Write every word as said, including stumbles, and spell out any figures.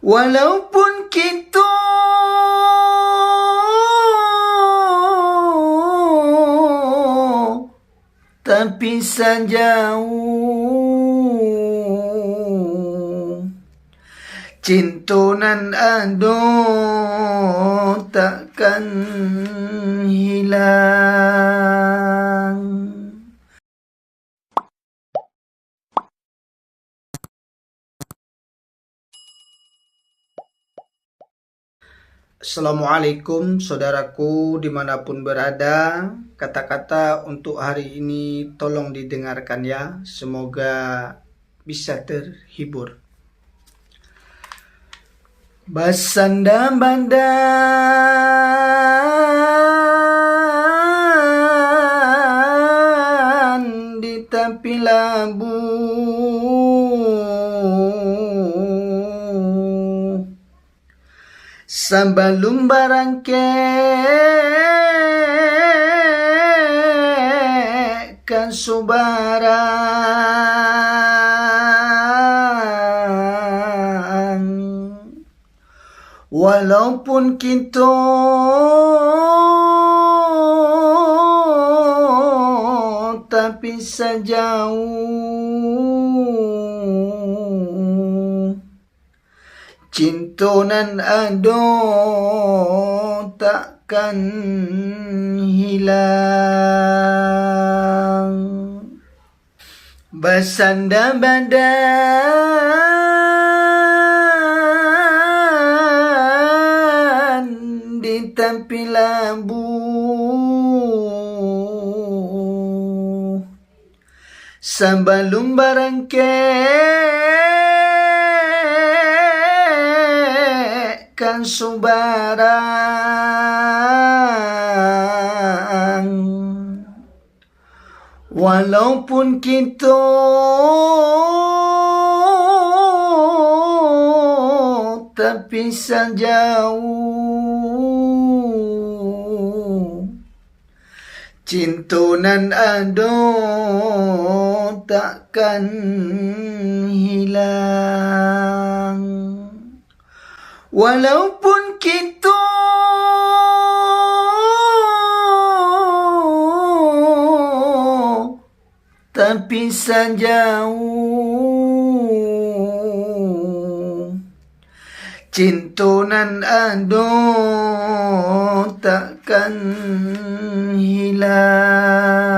Walaupun kito tapisah jauh, cinto nan ado takkan hilang. Assalamualaikum, saudaraku, dimanapun berada. Kata-kata untuk hari ini tolong didengarkan ya. Semoga bisa terhibur. Basanda badan di tapi labuah, sabalum barangkek ka subarang. Walaupun kito tapisah jauh, cinto nan ado takkan hilang. Basanda badan di tapi labuah, sabalum barangkek ka subarang. Walaupun kito tapisah jauh, cinto nan ado takkan hilang. Walaupun kito tapisah jauh, cinto nan ado takkan hilang.